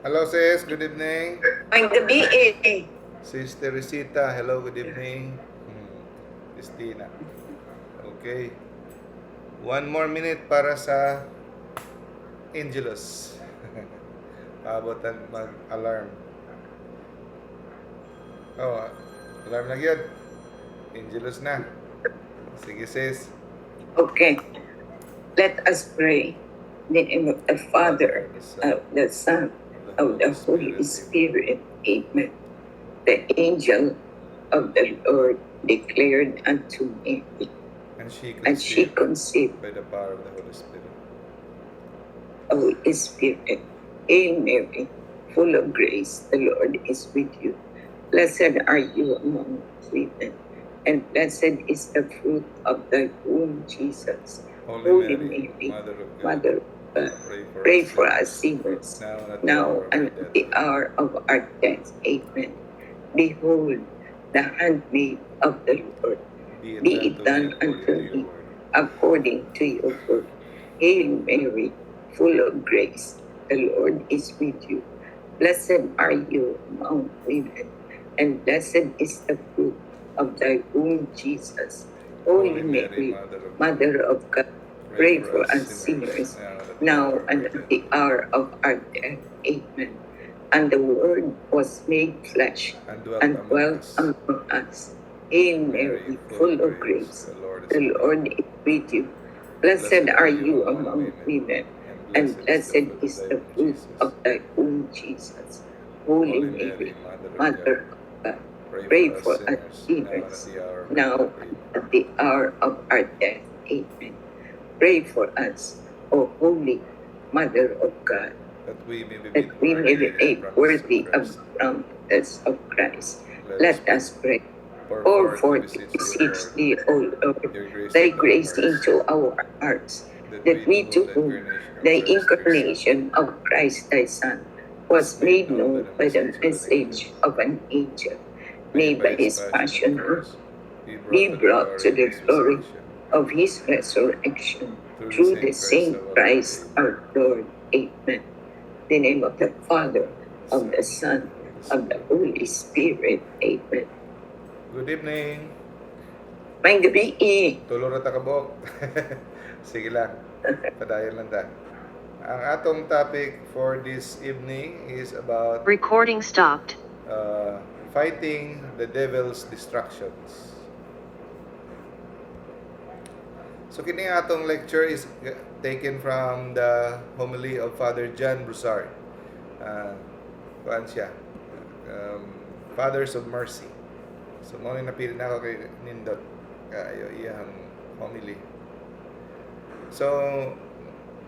Hello, sis, good evening. Maayong gabii. Sis Teresita, hello, good evening. Christina. Okay. One more minute para sa Angelus. Paabot ang mag-alarm. Oh, alarm na gyud. Angelus na. Sige, sis. Okay. Let us pray. In the name of the Father, of the Son, of the Holy Spirit. Amen. The angel of the Lord declared unto Mary, And she and she conceived conceived by the power of the Holy Spirit. Holy Spirit. Hail Mary, full of grace, the Lord is with you. Blessed are you among women, and blessed is the fruit of thy womb, Jesus. Holy Holy Mary, Mary, Mother of God, Mother of God, pray for pray us for us sinners, sinners, now and at the now hour of and our at death. The hour of our death. Amen. Behold, the handmaid of the Lord, Be it be done it to me done according unto to your me word. According to your word. Hail Mary, full of grace, the Lord is with you. Blessed are you among women, and blessed is the fruit of thy womb, Jesus. Holy Mary, Mother of God, Mother of God, pray for us sinners, now and at the hour of our death. Amen. And the Word was made flesh and dwelt and among dwelt us. Among us. Hail Mary, full of grace, the Lord is the with you. Lord is with you. Blessed are you among women, and blessed is the fruit of thy womb, Jesus. Holy Mary, Mother of Mother God, of God, pray pray for for us us sinners, sinners, now now and at the hour of our and death. at the hour of our death. Amen. Pray for us, O Holy Mother of God, That we may be that made we may worthy be of the made promises of worthy of Christ. the promises of Christ. Let Let us us pray. pour Pour forth, forth, we we beseech thee, O beseech Lord, thee, O Lord, your grace thy into our grace hearts, into our hearts, that that we we to to whom whom the the incarnation incarnation of of Christ thy Son was was made made known by known the by the message of an angel, message of an angel, may may by by his his passion and passion cross be brought be to the brought glory to of the his glory resurrection. Of his resurrection, Through the through same the Christ same our Lord. Christ Amen. our Lord. Amen. In the name of the Father, of the Son, Son, of the Holy Spirit. Amen. Good evening. Maayong gabii. Tulo ra ta kabuok. Sige lang. Padayon lang ta. Ang atong topic for this evening is about Recording stopped. Fighting the devil's distractions. So kini atong lecture is taken from the homily of Father John Broussard. Kuan siya. Fathers of Mercy. So mao ni napili nako kay nindot kaayo iyang homily. So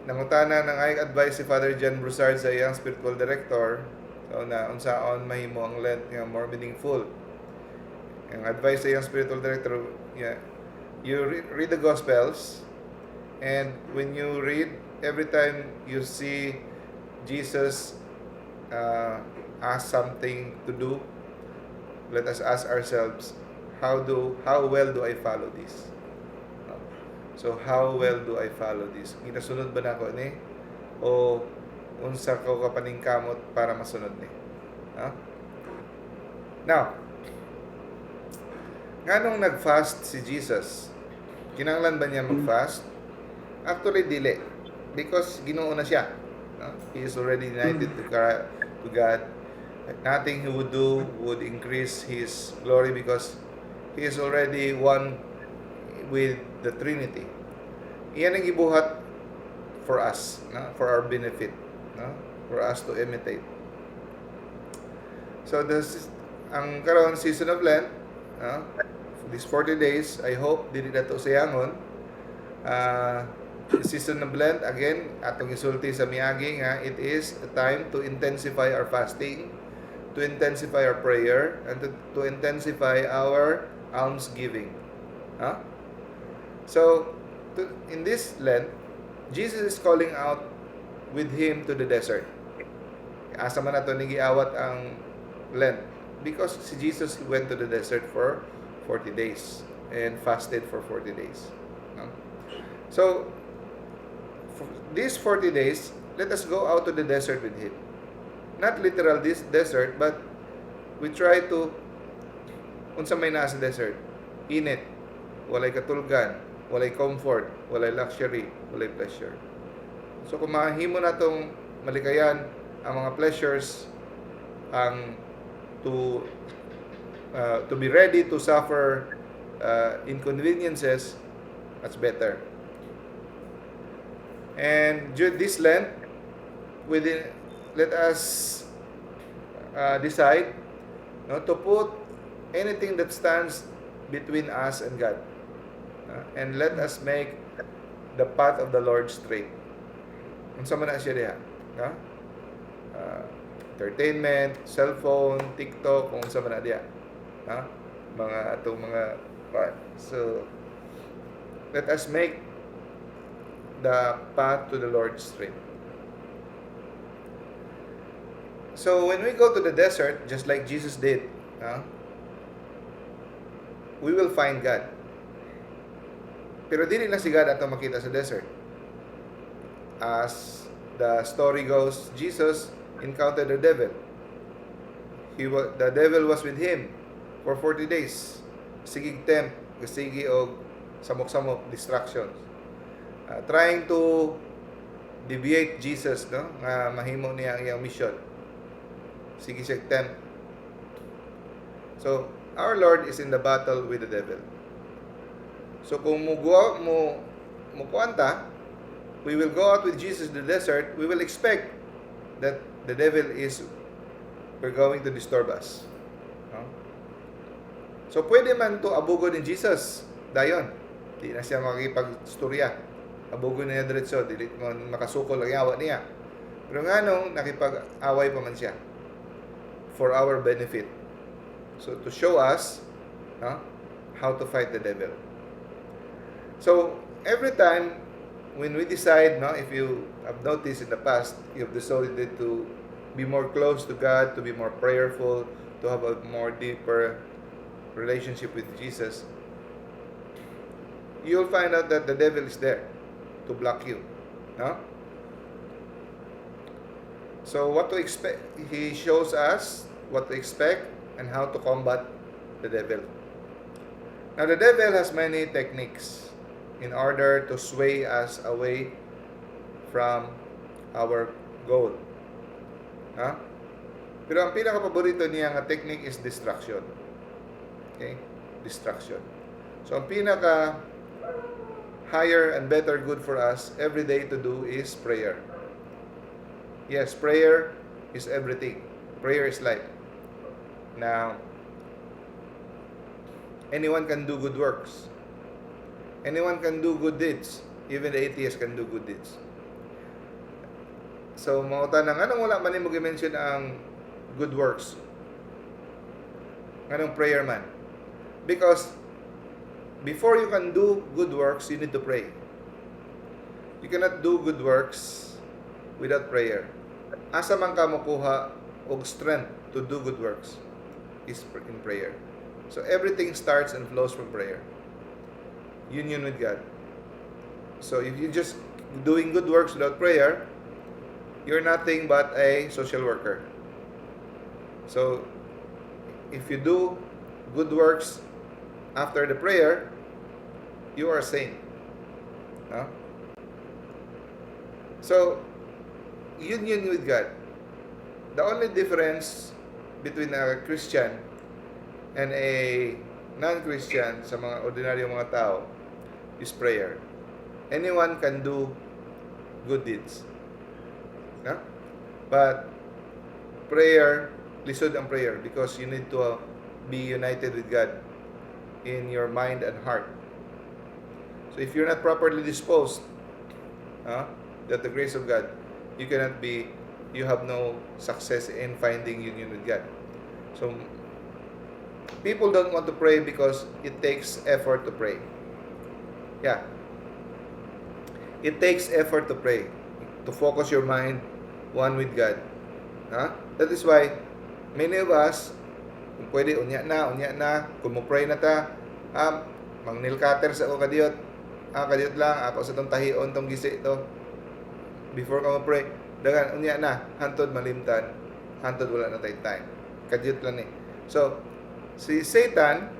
nangutana ng ay advice si Father John Broussard sa iyang spiritual director, so na unsaon mahimo ang Lent nga more meaningful. Ang advice sa iyang spiritual director, yeah, you read the Gospels, and when you read, every time you see Jesus ask something to do, let us ask ourselves, how well do I follow this? No? So how well do I follow this? Ginasunod ba nako ni? O unsa ko kapaningkamot para masunod ni? No? Now, nganong nag-fast si Jesus? Kinahanglan ba niya mag-fast? Actually, dili. Because Ginoo na siya. No? He is already united to God. Nothing he would do would increase his glory because he is already one with the Trinity. Iyan ang gibuhat for us, no? For our benefit, no? For us to imitate. So this ang karon season of Lent, no? These 40 days, I hope dili na to sayangon. The season of Lent, again, atong isulti sa miagi nga it is a time to intensify our fasting, to intensify our prayer, and to intensify our almsgiving. Huh? So, in this Lent, Jesus is calling out with him to the desert. Asa man nato ni giawat ang Lent? Because si Jesus went to the desert for 40 days and fasted for 40 days. No? So, for these 40 days, let us go out to the desert with him. Not literal this desert, but we try to, unsa may naa sa desert? Init, walay katulgan, walay comfort, walay luxury, walay pleasure. So kung mahimo natong malikayan ang mga pleasures, ang to be ready to suffer inconveniences, that's better. And during this Lent, within let us decide, no, to put anything that stands between us and God. And let us make the path of the Lord straight. Unsa man na siya diha? No? Entertainment, cellphone, TikTok, kung unsa man na diha. No? Mga atong mga. So let us make the path to the Lord straight. So when we go to the desert, just like Jesus did, no, we will find God. Pero dili lang si God ato makita sa desert. As the story goes, Jesus encountered the devil. The devil was with him for 40 days. Sige tempt, sige og samok-samok distractions. Trying to deviate Jesus, no, nga mahimo niya ang iyang mission. Sige siya tempt. So, our Lord is in the battle with the devil. So kung mo kuan ta, we will go out with Jesus to the desert, we will expect that the devil is we're going to disturb us. No? So pwede man to abugon ni Jesus dayon. Di na siya makipagstorya. Abugon niya diretso, dili man makasukol ang yawa niya. Pero nganong nakipag-away pa man siya for our benefit. So to show us, no, how to fight the devil. So every time when we decide, no, if you have noticed in the past, you have decided to be more close to God, to be more prayerful, to have a more deeper relationship with Jesus, you'll find out that the devil is there to block you. No? So what to expect? He shows us what to expect and how to combat the devil. Now the devil has many techniques in order to sway us away from our goal. Ha? Pero ang pinaka-paborito niya nga technique is distraction. Okay? Distraction. So ang pinaka higher and better good for us every day to do is prayer. Yes, prayer is everything. Prayer is life. Now, anyone can do good works. Anyone can do good deeds. Even the atheist can do good deeds. So, mga tanang, nganong wala man nimo gi-mention ang good works? Nganong prayer man? Because before you can do good works, you need to pray. You cannot do good works without prayer. Asa man ka mokuha og strength to do good works is in prayer. So everything starts and flows from prayer. Union with God. So if you just doing good works without prayer, you're nothing but a social worker. So if you do good works after the prayer, you are a saint. No? So, union with God. The only difference between a Christian and a non-Christian, sa mga ordinaryong mga tao, is prayer. Anyone can do good deeds. No? But prayer, lisod ang prayer because you need to be united with God in your mind and heart. So if you're not properly disposed, that the grace of God, you cannot be, you have no success in finding union with God. So people don't want to pray because it takes effort to pray. Yeah. It takes effort to pray, to focus your mind one with God. Huh? That is why many of us, kung pwede, unya na, kung mo pray na ta, mang nail cutter sa ako kadiyot, kadiyot lang, ako sa tong tahion, tong gisi to, before ka mo pray, dagan, unya na, hantod malimtan. Hantod wala na tay time. Kadyot lang ni. So, si Satan,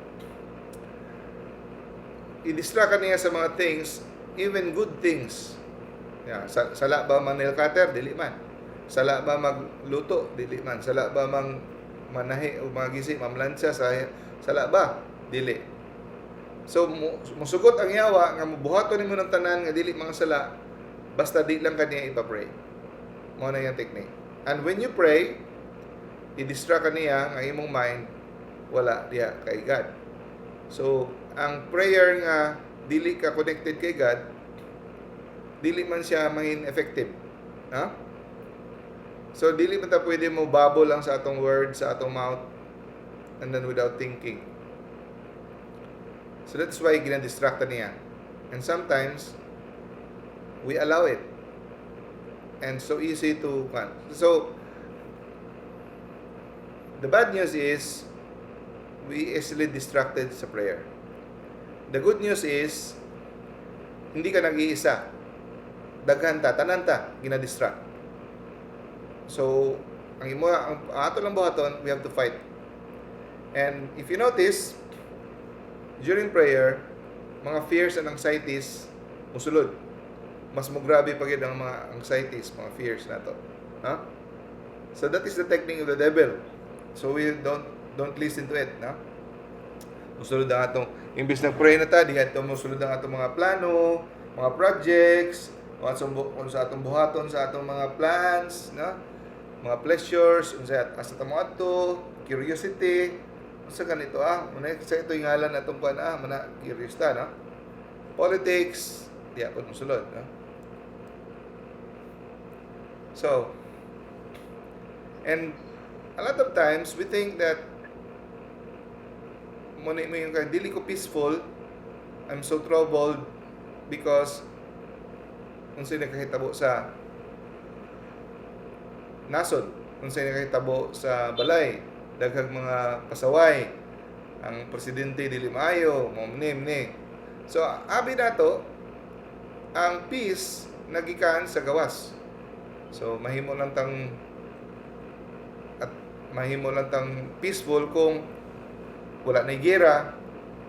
i-distract ka niya sa mga things, even good things. Yeah, sala ba man nail cutter? Dili man. Sala ba magluto? Dili man. Sala ba mang manahi o magisi, mamlansya sa sala ba? Dili. So musugot ang yawa nga mubuhaton nimo ng tanan nga dili mga sala basta di lang kaniya ipa-pray. Mao na yung technique. And when you pray, i-distract ka niya nga imong mind wala diha kay God. So, ang prayer nga dili ka connected kay God, dili man siya mangin effective. Ha? So, dili man ta pwede mo babble lang sa atong word, sa atong mouth, and then without thinking. So, that's why gina-distract niya. And sometimes, we allow it. And so easy to. So, the bad news is, we easily distracted sa prayer. The good news is, hindi ka nag-iisa. Daghan ta, tanan ta, gina-distract. So, ang imo ang ato lang buhaton, we have to fight. And if you notice, during prayer, mga fears and anxieties musulod. Mas mo grabe pa gyud ang mga anxieties, mga fears nato. Ha? So that is the technique of the devil. So we don't listen to it, no? Musulod ang atong imbis na pray na ta, diha to musulod ang atong mga plano, mga projects, kung sa atong buhaton sa atong mga plans, no? Mga pleasures, unsa asa ta mo adto, curiosity, unsa ganito ah, muna sa ito yung ngalan atong kuan ah, mana curious ta, no? Politics, diha pud musulod, no? So, and a lot of times we think that muna mo yung kay dili ko peaceful, I'm so troubled because unsay nakahitabo sa nasod, unsay nakahitabo sa balay, daghang mga pasaway, ang presidente dili maayo, mo ni ni. So abi nato ang peace nagikan sa gawas. So mahimo lang tang peaceful kung wala na gera,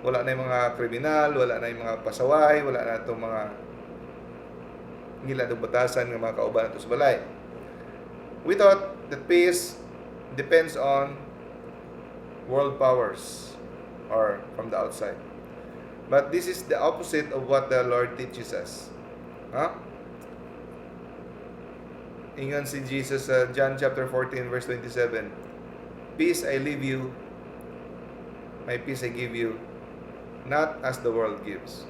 wala na mga kriminal, wala na mga pasaway, wala na itong mga ngila ng batasan nga mga kauban nato sa balay. We thought that peace depends on world powers or from the outside. But this is the opposite of what the Lord teaches us. Huh? Ingon si Jesus sa John chapter 14 verse 27, "Peace I leave you, my peace I give you, not as the world gives."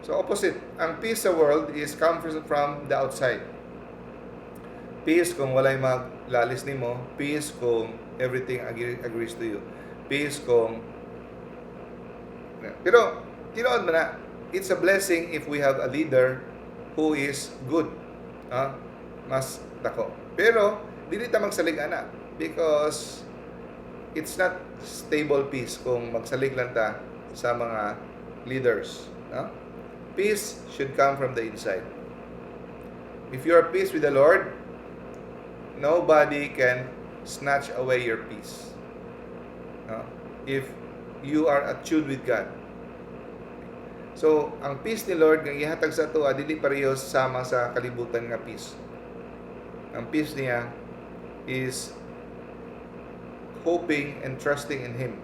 So opposite, ang peace sa world is come from the outside. Peace kung walay maglalis nimo, peace kung everything agrees to you. Peace kung. Pero tinuod man na, it's a blessing if we have a leader who is good. Ah, mas dako. Pero dili ta magsalig ana because it's not stable peace kung magsalig lang ta sa mga leaders, no? Peace should come from the inside. If you are peace with the Lord, nobody can snatch away your peace. No? If you are attuned with God. So, ang peace ni Lord nga gihatag sa ato dili parehas sama sa kalibutan nga peace. Ang peace niya is hoping and trusting in Him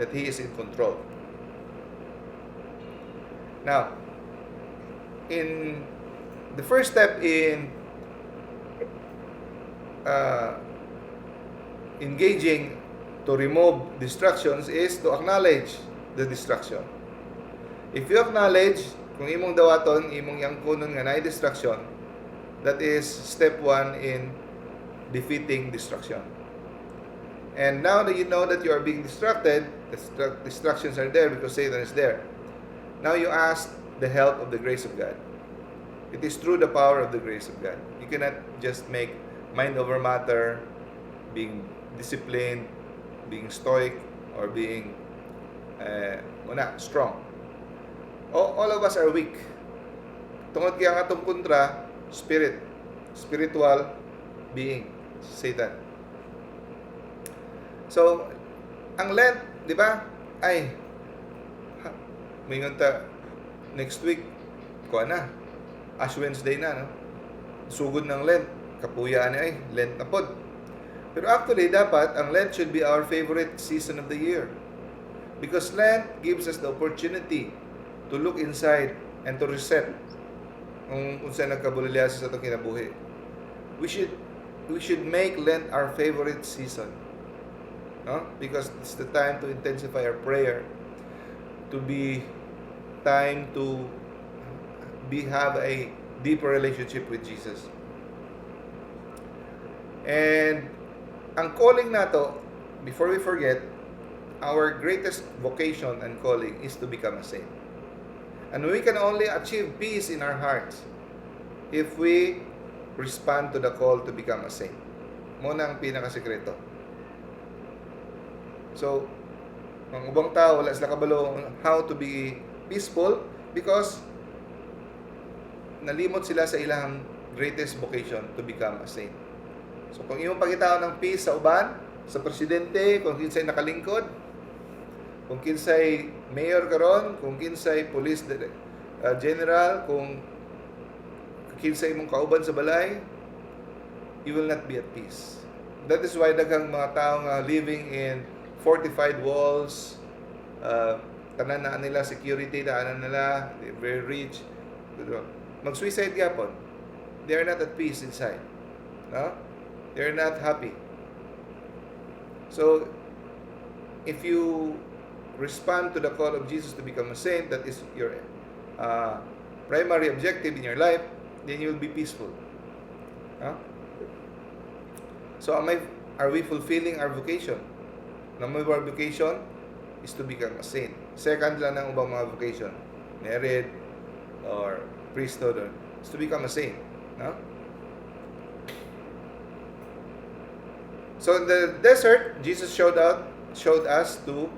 that He is in control. Now, in the first step in engaging to remove distractions is to acknowledge the distraction. If you acknowledge, kung imong dawaton, imong yangkunon nga naay distraction, that is step one in defeating distraction. And now that you know that you are being distracted, the distractions are there because Satan is there. Now you ask the help of the grace of God. It is through the power of the grace of God. You cannot just make mind over matter, being disciplined, being stoic, or being wala, strong. All of us are weak. Tungod kaya ang atong kontra, spirit, spiritual being, Satan. So, ang Lent, di ba? Ay, ha, mingon ta, next week, kuha na. Ash Wednesday na, no? Sugod ng Lent. Kapuya ni ay, Lent na pod. Pero actually, dapat, ang Lent should be our favorite season of the year. Because Lent gives us the opportunity to look inside and to reset kung unsa nagkabulilya sa atong kinabuhi. We should make Lent our favorite season. No? Because it's the time to intensify our prayer, to be time to be have a deeper relationship with Jesus. And ang calling nato, before we forget, our greatest vocation and calling is to become a saint. And we can only achieve peace in our hearts if we respond to the call to become a saint. Mao na ang pinakasikreto. So, ang ubang tao, wala sila kabalo on how to be peaceful because nalimot sila sa ilang greatest vocation to become a saint. So, kung imong pangitaon ng peace sa uban, sa presidente, kung kinsay nakalingkod, kung kinsay mayor karon, kung kinsay police general, kung kinsay imong kauban sa balay, you will not be at peace. That is why daghang mga tao nga living in fortified walls, tanan na nila security, tanan nila, they're very rich. Mag-suicide gyapon. They are not at peace inside. No? They are not happy. So, if you respond to the call of Jesus to become a saint, that is your primary objective in your life, then you will be peaceful. Huh? So, are we fulfilling our vocation? Number one vocation is to become a saint. Second lang ng ubang mga vocation, married or priesthood, or, is to become a saint. No? So in the desert, Jesus showed us to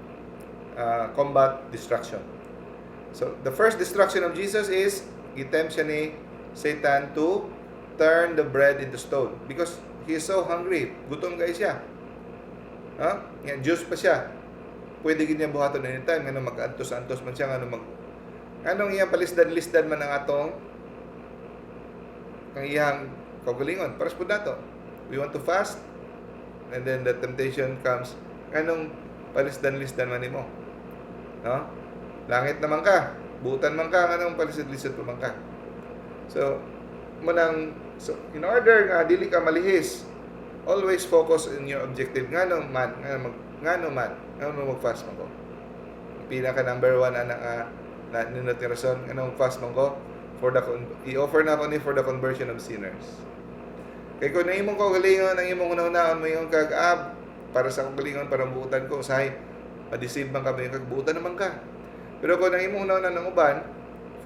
combat destruction. So the first destruction of Jesus is gitempt siya ni Satan to turn the bread into stone because he is so hungry. Gutom kay siya. Ha? Nga Diyos pa siya. Pwede gid niya buhaton anytime, ngano mag-antos-antos man siya, nganong iyang palisdan-lisdan man ang atong ang iyang kaugalingon. Paras pud nato. We want to fast and then the temptation comes, nganong palisdan-lisdan man nimo? No? Langit naman ka, buutan man ka, nganong palisad-lisad pa man ka? So, manang so in order nga dili ka malihis, always focus in your objective. Ngano mag-fast man ko? Pinaka number one ana nga na nindot nga rason ngano mag-fast man ko, for the i-offer na ako ni for the conversion of sinners. Kay kung imong kaugalingon, ang imong hunahunaon mo yung kag ah, para sa kaugalingon, para buutan ko, usahay ma-deceive man ka, mo kag buutan naman ka. Pero kung ang imong hunahunan ng uban,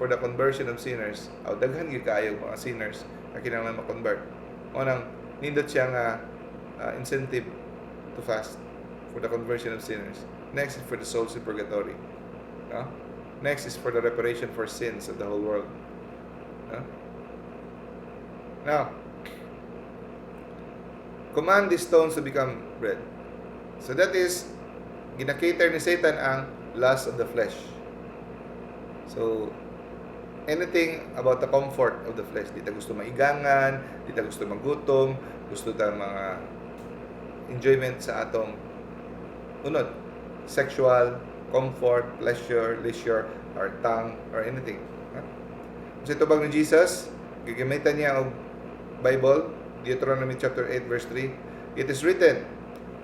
for the conversion of sinners, aw daghan gyud kaayo mga sinners na kinahanglan ma-convert. Mao nang nindot siya nga incentive to fast for the conversion of sinners. Next is for the souls in purgatory. No? Next is for the reparation for sins of the whole world. No? Now, command these stones to become bread. So that is, gina-cater ni Satan ang lust of the flesh. So, anything about the comfort of the flesh. Di ta gusto maigangan, di ta gusto magutom, gusto ta mga enjoyment sa atong unod. Sexual, comfort, pleasure, leisure, or tongue, or anything. Ha? Sa tubag ni Jesus, gagamitan niya og Bible, Deuteronomy chapter 8 verse 3. "It is written,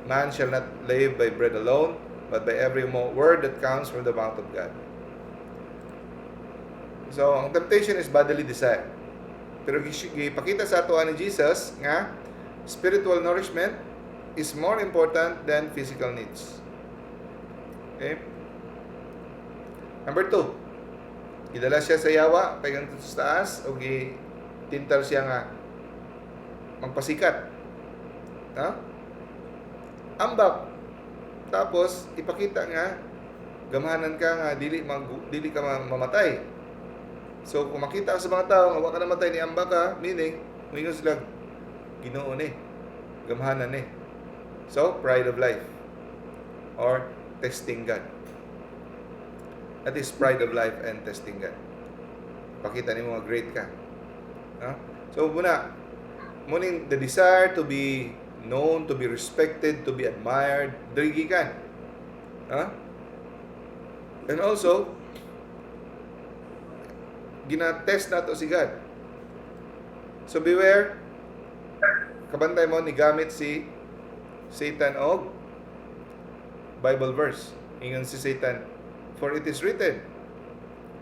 'Man shall not live by bread alone, but by every word that comes from the mouth of God.'" So, ang temptation is bodily desire. Pero gipakita sa ato ni Jesus nga spiritual nourishment is more important than physical needs. Okay? Number 2, gidala siya sa yawa, paingon sa taas, o gitintal siya nga magpasikat. Ha? Ambak. Tapos, ipakita nga, gamhanan ka nga, dili ka mamatay. So, kung makita ka sa mga tao nga wa ka namatay ni ambak ka, meaning, moingon sila, Ginoo ni, gamhanan ni. So, pride of life. or testing God. That is pride of life and testing God. Pakita nimo nga great ka. No? So muna, muning the desire to be known, to be respected, to be admired, diri gikan. Ha? And also, gina-test nato si God. So beware, kabantay mo, ni gamit si Satan og Bible verse. Ingon si Satan, "For it is written."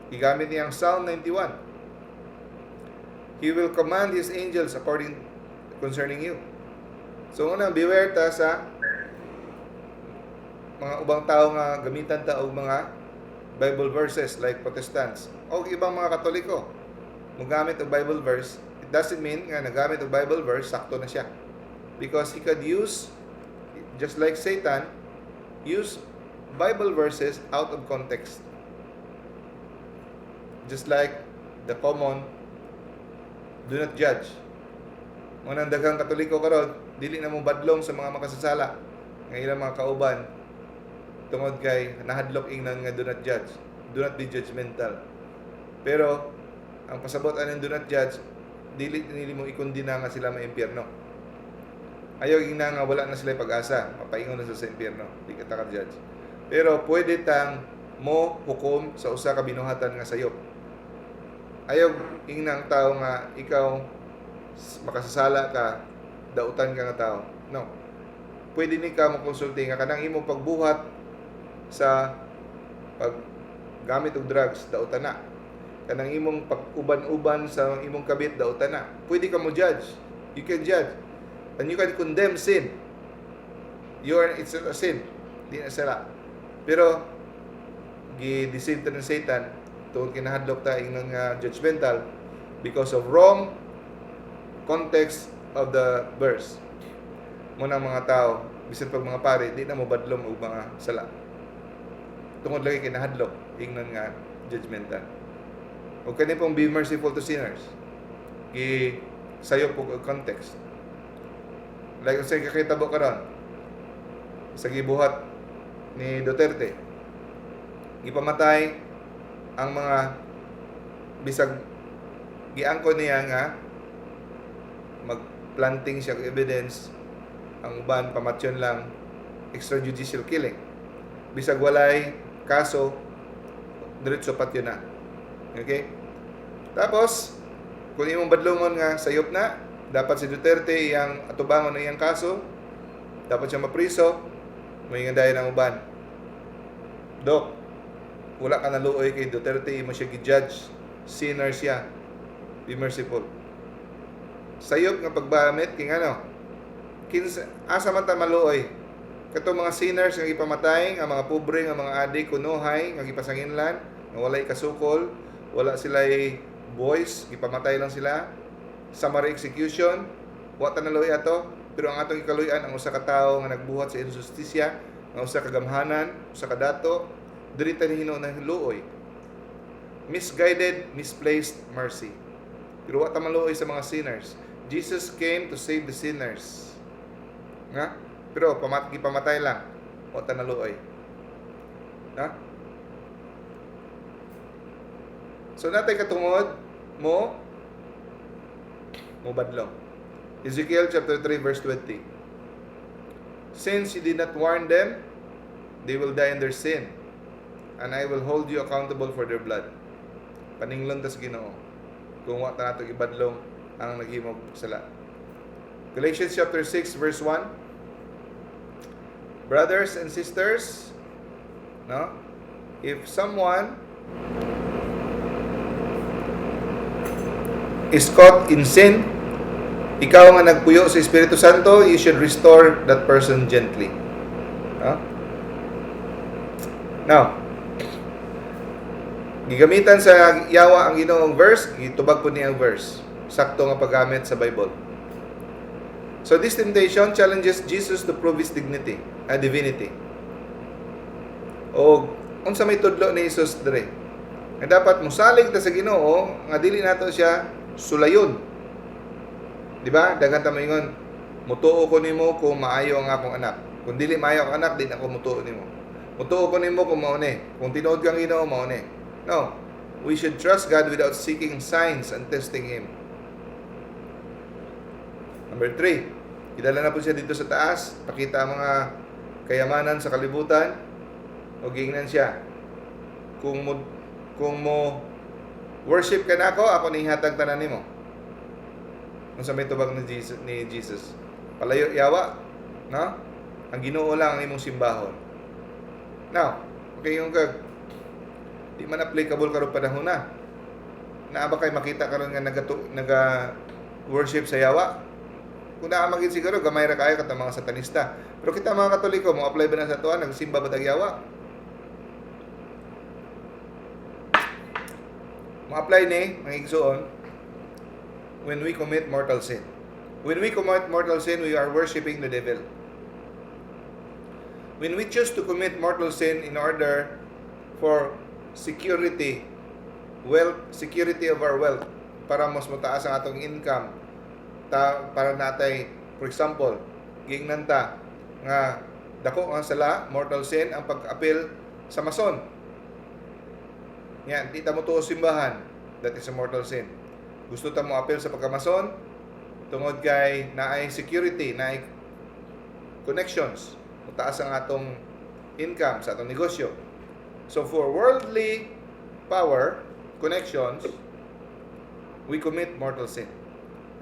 Gigamit niya ang Psalm 91. "He will command His angels according concerning you." So una, beware ta sa mga ubang tao nga gamitan ta og mga Bible verses like Protestants o ibang mga Katoliko. Mugamit og Bible verse, it doesn't mean nga nagamit og Bible verse, sakto na siya. Because he could use, just like Satan, use Bible verses out of context. Just like the common "Do not judge." Mga daghang Katoliko karon, dili na mo badlong sa mga makasasala nga ilang mga kauban tungod kay nahadlok ingnan nga "Do not judge." Do not be judgmental. Pero ang pasabot aning "Do not judge," dili nili mo ikondena nga sila maimpyerno. Ayaw ingna nga wala na sila pag-asa, mapaingon na sila sa impyerno, di ka ta ka judge. Pero pwede tang mo hukom sa usa ka binuhatan nga sayop. Ayaw ingna ang tao nga ikaw makasasala ka, dautan ka nga tao. No. Pwede ni ka mo konsulti nga kanang imong pagbuhat sa paggamit og drugs, dautan na. Kanang imong pag-uban-uban sa imong kabit, dautan na. Pwede ka mo judge. You can judge. And you can condemn sin. You are it's not a sin. Di na sala. Pero gi-deceive ta ng Satan tungod kinahadlok ta ingnon nga judgmental because of wrong context of the verse. Muna mga tao, bisan pag mga pare, di na mo badlong og mga sala. Tungod lagi kinahadlok ingnon nga judgmental. O kani pong "Be merciful to sinners." Gi sayop og context. Like sa kakitabo karon sa gibuhat ni Duterte. Gipamatay ang mga bisag giangkon niya nga magplanting siya og evidence, ang uban pamatyon lang, extrajudicial killing. Bisag walay kaso, diretso patyon na. Okay? Tapos, kung imong badlongon nga sayop na, dapat si Duterte iyang atubangon ang iyang kaso, dapat siya mapriso, may dayon ang uban, "Dok, wala ka naluoy kay Duterte, imo siya gi-judge. Sinner siya. Be merciful." Sayop nga paggamit kay ngano? Kinsa asa man ta maluoy? Katong mga sinners nga gipamatay, nga mga pobre, nga mga adik kunuhay, nga gipasanginlan, nga walay kasukol, wala sila voice, gipamatay lang sila. Summary execution, wa ta naluoy ato, pero ang atong ikaluyan ang usa ka tawo nga nagbuhat sa injustisya, nga usa ka gamhanan, usa ka dato, diri ta hinuon na luoy. Misguided, misplaced mercy. Pero wa ta maluoy sa mga sinners. Jesus came to save the sinners. Nga? Pero gipamatay lang. Wa ta naluoy. Ha? So natay katungod mo mo badlong. Ezekiel chapter 3 verse 20. "Since you did not warn them, they will die in their sin, and I will hold you accountable for their blood." Paninglon tas Ginoo kung wa ta nato ibadlong ang naghimog sala. Galatians chapter 6 verse 1. Brothers and sisters, no? If someone is caught in sin, ikaw nga nagpuyo sa Espiritu Santo, you should restore that person gently. No? Now, gigamitan sa yawa ang Ginoong verse, gitubag po niya ang verse. Sakto nga paggamit sa Bible. So this temptation challenges Jesus to prove His dignity, divinity. O unsa may tudlo ni Jesus dire? Nga dapat mosalig ta sa Ginoo nga dili nato siya sulayon. Di ba? Daghan ta moingon, "Mutuo ko nimo kung maayo ang akong anak." Kung dili maayo ang anak, di na ako mutuo nimo. Mutuo ko nimo kung mao ni. Kung tinuod kang Ginoo, mao ni. No. We should trust God without seeking signs and testing Him. Number 3, gidala na po siya didto sa taas, pakita ang mga kayamanan sa kalibutan, o giingnan siya, Kung mo worship ka nako, ako ning hatag tanan nimo." Unsa may tubag ni Jesus? "Palayo, yawa," no? "Ang Ginoo lang ang imong simbahon." Now, okay yung kag di man applicable karon panahon na. Naa ba kay makita karon nga naga worship sa yawa? Kung naa man gid siguro, gamay ra kaayo katong mga satanista. Pero kita mga Katoliko, mo apply ba na sa atoa, nagsimba ba tag yawa? Mo-apply ni mga igsuon when we commit mortal sin. When we commit mortal sin, we are worshiping the devil. When we choose to commit mortal sin in order for security, wealth, security of our wealth, para mas mataas ang atong income, ta, para natay, for example, giingnan ta nga dako ang sala, mortal sin, ang pag-apil sa mason. Yan, di ta mo tuo simbahan, that is a mortal sin. Gusto ta mo apil sa pagkamason, tungod kay naay security, naay connections, mutaas ang atong income sa atong negosyo. So for worldly power, connections, we commit mortal sin.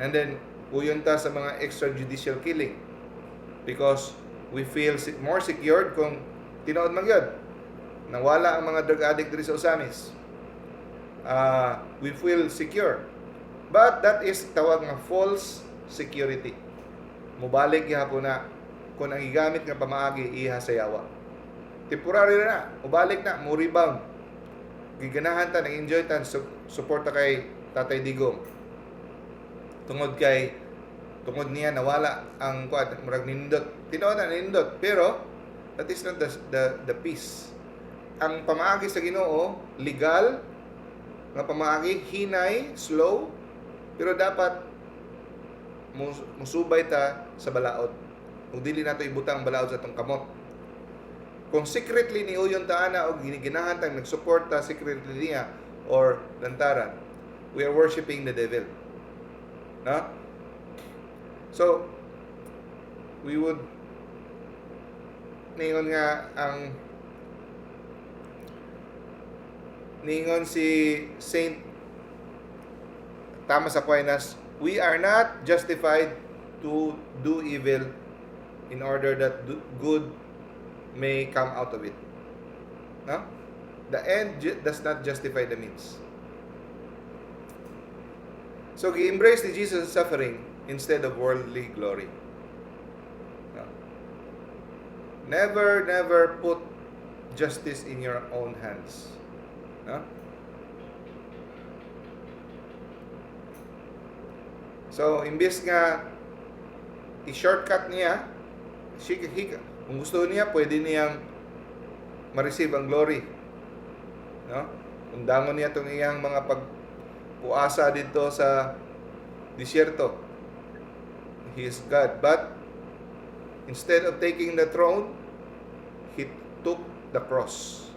And then, uyon ta sa mga extrajudicial killing because we feel more secured kung tinuod man gyud. Nawala ang mga drug addict diri sa Ozamiz. We feel secure. But that is tawag nga false security. Mubalik gihapon na kung ang gigamit nga pamaagi iha sa yawa. Temporary na, mubalik na, mo rebound. Giganahan ta, nag-enjoy ta, suporta kay Tatay Digong. Tungod kay tungod niya nawala ang kuan, murag nindot. Tinuod na nindot, pero that is not the peace. Ang pamaagi sa Ginoo, legal nga pamaagi, hinay, slow, pero dapat musubay ta sa balaod. Ug dili nato ibutang ang balaod sa atong kamot. Kung secretly ni uyon ta ana og ginahan tang nag-support ta secretly niya or lantaran, we are worshiping the devil. No? So, we would ningon nga ang ningon si Saint Thomas Aquinas, we are not justified to do evil in order that good may come out of it. No? The end does not justify the means. So, gi-embrace ni Jesus suffering instead of worldly glory. No? Never, never put justice in your own hands. No? So, imbes nga i-shortcut niya, kung gusto niya, pwede niyang ma-receive ang glory. No? Kung dangon niya itong iyang mga pagpuasa dito sa disyerto, he is God. But, instead of taking the throne, he took the cross.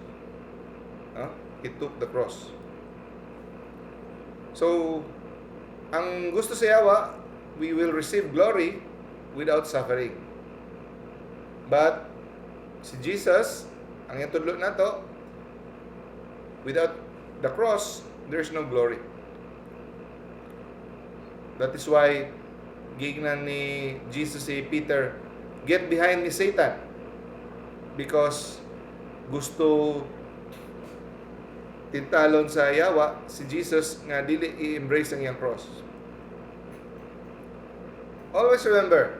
No? He took the cross. So, ang gusto sa yawa, we will receive glory without suffering. But, si Jesus, ang iyang tudlo nato, without the cross, there's no glory. That is why, giingnan ni Jesus si Peter, "Get behind me, Satan." Because gusto tintalon sa yawa si Jesus nga dili i-embrace ang iyang cross. Always remember,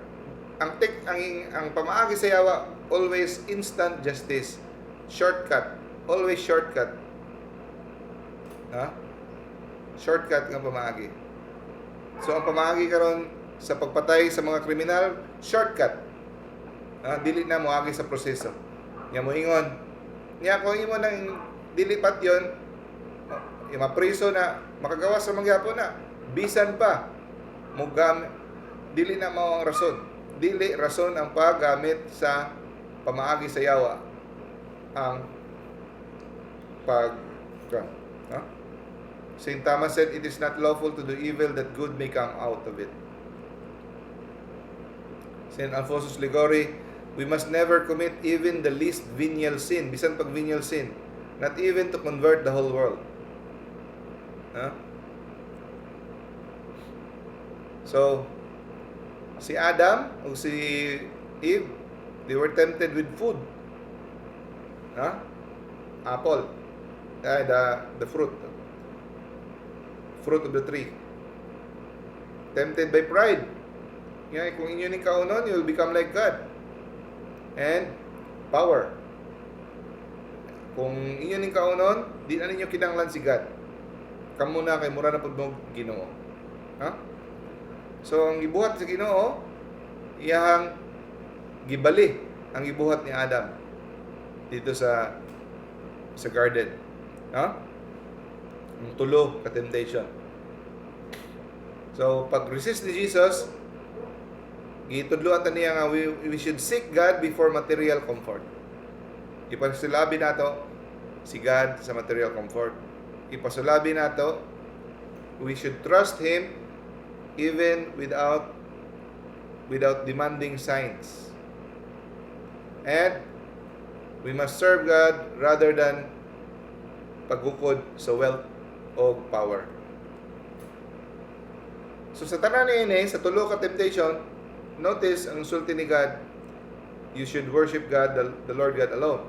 ang tik ang pamaagi sa yawa, always instant justice, shortcut, always shortcut. Ha? Shortcut nga pamaagi. So ang pamaagi karon sa pagpatay sa mga kriminal, shortcut. Ha? Dili na moagi sa proseso. Nya moingon, niya kung imo nang dili patyon, oh, mapriso na, makagawas sa mangyapon na. Bisan pa, mugam, dili na mao ang rason. Dili rason ang paggamit sa pamaagi sa yawa ang pag, no? St. Thomas said, "It is not lawful to do evil that good may come out of it." St. Alphonsus Liguori, "We must never commit even the least venial sin," bisan pag venial sin, "not even to convert the whole world." Huh? So, si Adam o si Eve, they were tempted with food. Huh? Apple. The fruit. Fruit of the tree. Tempted by pride. Yeah, kung inyo ning kaunon, you will become like God. And power. Kung inyo ning kaunon, di na ninyo kinahanglan si God. Kamo na kay mura na pud mo Ginoo. Ha? So ang gibuhat sa Ginoo, iyahang gibali ang gibuhat ni Adam dito sa garden. Ha? Ang tulo ka temptation. So pag resist ni Jesus, gitudloan ta niya nga we should seek God before material comfort. Ipasulabi nato si God sa material comfort. Ipasulabi nato, we should trust Him even without demanding signs. And we must serve God rather than paggukod sa wealth o power. So sa tanan niini, sa tulo ka temptation, notice ang sulti ni God, you should worship God, the Lord God alone.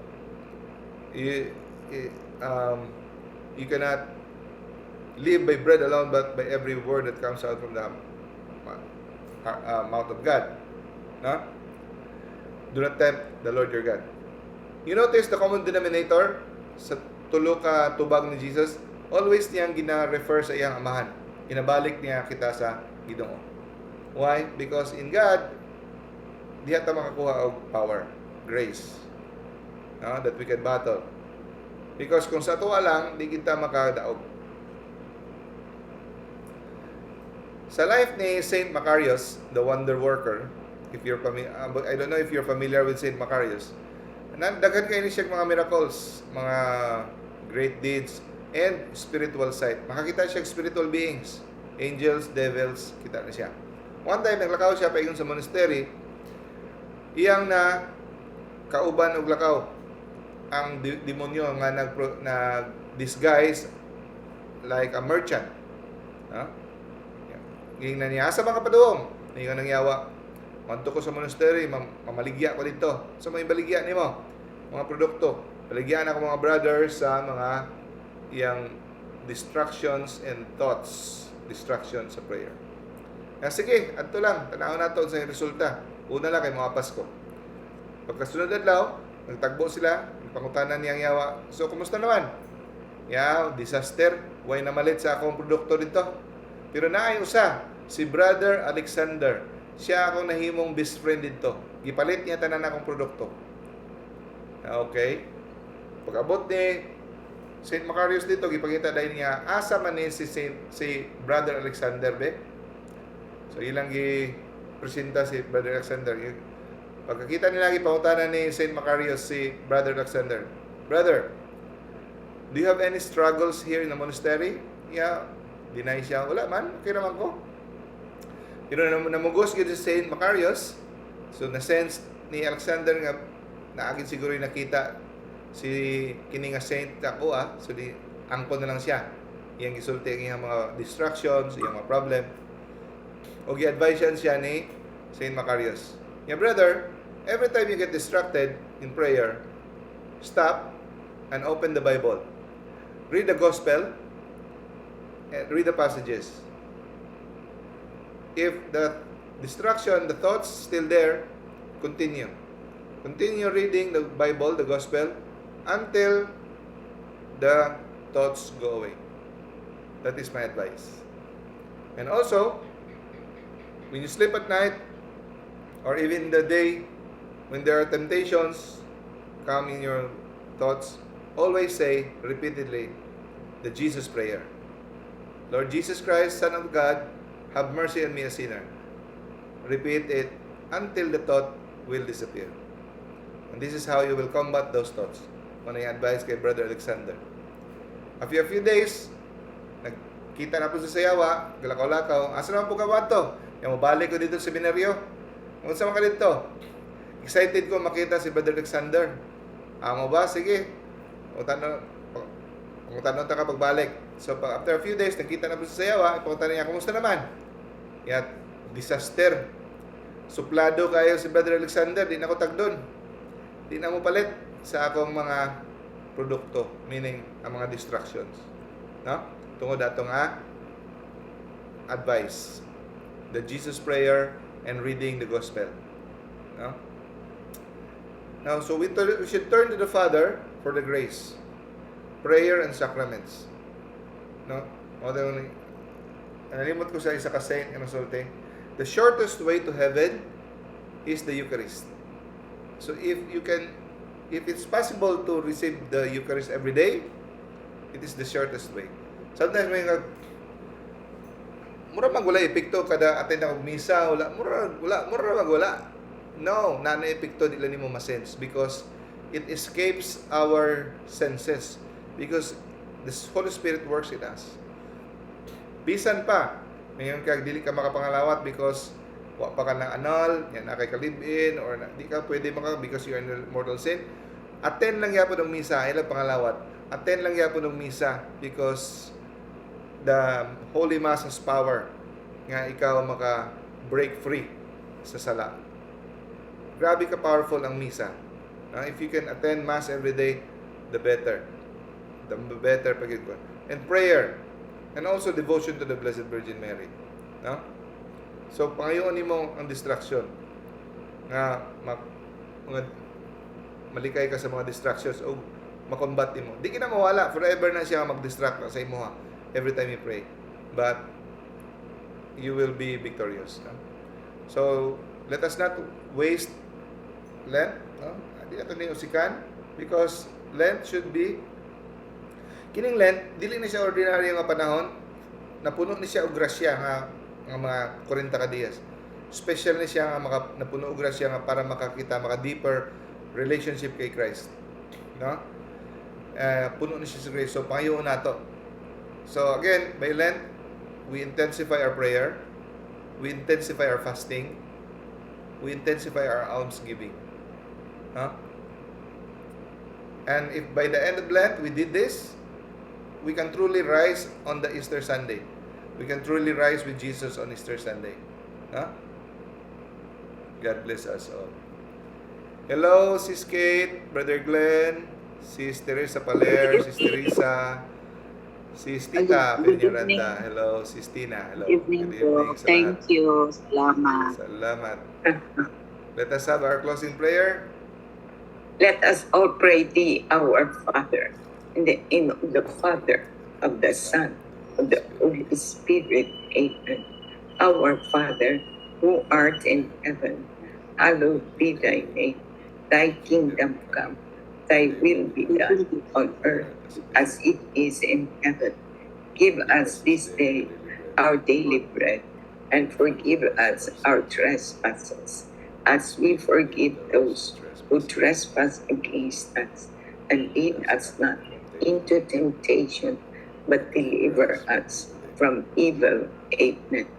You cannot live by bread alone, but by every word that comes out from the mouth of God. No? Do not tempt the Lord your God. You notice the common denominator sa tulo ka tubag ni Jesus, always niyang gina-refer sa iyang amahan. Ginabalik niya kita sa Ginoo. Why? Because in God, diha ta makakuha og power, grace. No? That we can battle. Because kung sa atoa lang, di kita makadaog. Sa life ni Saint Macarius, the wonder worker, if you're familiar, I don't know if you're familiar with Saint Macarius. Daghan kayo ni siya mga miracles, mga great deeds, and spiritual sight. Makakita siya spiritual beings, angels, devils, kita na siya. One time, naglakaw siya paingon sa monastery, iyang na kauban og lakaw ang demonyo nga nag disguise like a merchant. Ha? Giingnan niya, "Asa man ka padung?" Ningon ang yawa, "Madto ko sa monastery, mamaligya ko dito." "So may baligya nimo mga produkto?" "Baligyan ako mga brothers sa mga iyang distractions and thoughts, distractions sa prayer." "Ah, sige, adto lang, tanaw nato sa resulta. Una lang kay mga Pasko." Pagkasunod adlaw, nagtagbo sila, pangutanan niyang yawa, "So kumusta naman?" "Ya, disaster, way namalit sa akong produkto dito. Pero naay usa, si Brother Alexander. Siya akong nahimong best friend dito. Gipalit niya tanan akong produkto." Ah, okay. Pag-abot ni Saint Macarius dito, gipakita dahil niya, asa man ni si Brother Alexander be? So ilang gi presenta si Brother Alexander. Pagkakita nila, gipangutana ni Saint Macarius si Brother Alexander, "Brother, do you have any struggles here in the monastery?" Yeah, deny siya. "Wala man, okay naman ko." Pero namugos gyud si Saint Macarius. So na-sense ni Alexander nga naagin siguro yung nakita si kini nga saint ako ah. So di angkon na lang siya. Iyang gisulti ang iyang mga distractions, iyang mga problem. O gi-advise siya ni Saint Macarius. "Yeah, brother, every time you get distracted in prayer, stop and open the Bible. Read the gospel and read the passages. If the distraction, the thoughts still there, continue. Continue reading the Bible, the gospel, until the thoughts go away. That is my advice. And also, when you sleep at night, or even the day, when there are temptations come in your thoughts, always say repeatedly the Jesus prayer. Lord Jesus Christ, Son of God, have mercy on me, a sinner. Repeat it until the thought will disappear. And this is how you will combat those thoughts. Mao na advice kay Brother Alexander. A few days, nagkita na pod sa sayawa, galakaw-lakaw, "Asa naman pod ka to?" "Yang mabalik ko didto sa seminaryo." "Unsa man ka didto?" "Excited ko makita si Brother Alexander." "Amo ba? Sige. O tanong, pangutan ta ka pagbalik." So pag, after a few days, nagkita na pod sa sayawa, ipangutan niya, "Kumusta naman?" "Yat, disaster. Suplado kayo si Brother Alexander, di na ko tagdon. Di na mo palit sa akong mga produkto," meaning ang mga distractions. No? Tungod ato nga advice. The Jesus Prayer and reading the Gospel. No? Now, so we should turn to the Father for the grace, prayer and sacraments. No? O, nalimot ko sa isa ka saint nga nasulti. The shortest way to heaven is the Eucharist. So if you can, if it's possible to receive the Eucharist every day, it is the shortest way. Sometimes may nga, mura mag wala epekto kada attend ako misa, wala, mura, wala, mura mag wala. No, naa na epekto, di lang nimo ma-sense because it escapes our senses because the Holy Spirit works in us. Bisan pa, ngayon kag dili ka makapangalawat because wa pa ka na annul, yan na kay ka-live-in or na, di ka pwede maka because you are in mortal sin. Attend lang gyapon ng misa, ilang pangalawat. Attend lang gyapon ng misa because the Holy Mass has power nga ikaw maka break free sa sala. Grabe ka powerful ang misa. If you can attend Mass every day, the better. The better pag ko. And prayer. And also devotion to the Blessed Virgin Mary. No? So, pangayoon nimo ang distraction nga mga malikay ka sa mga distractions o makombat nimo. Di kina mawala, forever na siya mag-distract sa imo every time you pray. But you will be victorious. No? So, let us not waste Lent, no? Di nato ni usikan because Lent should be, kining Lent dili na siya ordinary nga panahon, napuno ni siya og grasya nga mga 40 ka dias. Special ni siya nga maka, napuno og grasya nga para makakita maka deeper relationship kay Christ. No? Puno ni siya sa grace. So pangayoon nato. So again, by Lent, we intensify our prayer, we intensify our fasting, we intensify our almsgiving. Huh? And if by the end of Lent we did this, we can truly rise on the Easter Sunday. We can truly rise with Jesus on Easter Sunday. Huh? God bless us all. Hello, Sis Kate, Brother Glenn, Sis Teresa Paler, Sis Teresa, Sis Tita Good Peñaranda. Hello, Sis Tina. Hello. Good evening Good po. evening sa Thank lahat. you. Salamat. Salamat. Let us have our closing prayer. Let us all pray thee, our Father, in the name of the Father, of the Son, of the Holy Spirit. Amen. Our Father, who art in heaven, hallowed be thy name. Thy kingdom come, thy will be done on earth as it is in heaven. Give us this day our daily bread, and forgive us our trespasses, as we forgive those who trespass against us. And lead us not into temptation, but deliver us from evil. Amen.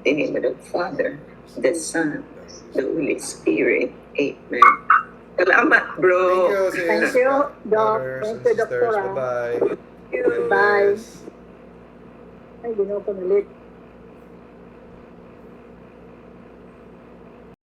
In the name of the Father, the Son, the Holy Spirit. Amen. Salamat, bro. Thank you, sis. Thank you, Doc. Brothers Thank and you, sisters. Doctora. Bye-bye. Bye. God bless. Ay, ginoo ko nalit.